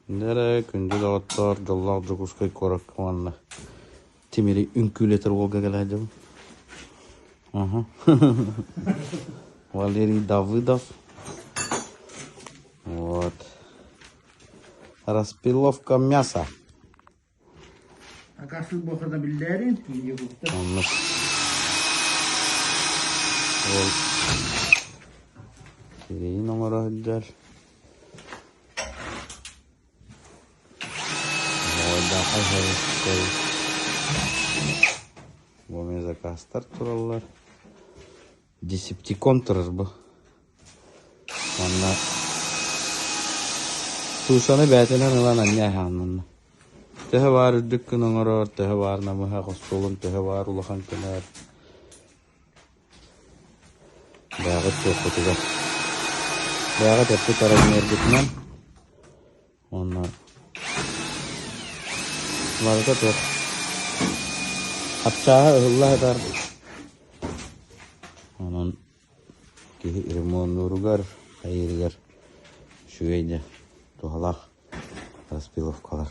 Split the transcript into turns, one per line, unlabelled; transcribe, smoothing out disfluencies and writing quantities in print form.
Дьэ, күндү доҕоттоор, дьоллоох Дьокуускай куоракка уонна тимири үҥкүүлэтэр уолга кэлэ сылдьабын. Аха. Валерий Давыдов. Вот. Распиловка мяса. Оннук. Ол сирэйин оҥоро сылдьар. Бу эмиэ заказтар тураллар. Десептикон турар бу. Уонна туушаны бээтинэн ылан анньа аһааннанна. Төһө баар үрдүк гына оҥорор, төһө баар намыһах остуолун төһө баар улахан гынар. Бэйэҕит суоппутугар. Бэйэҕит эппит размергытынан уонна барыта туох хапчааһа ыһылла сытар. Онон Киһи ремоннууругар, хайыырыгар үчүгэй да туһалаах распиловкалар.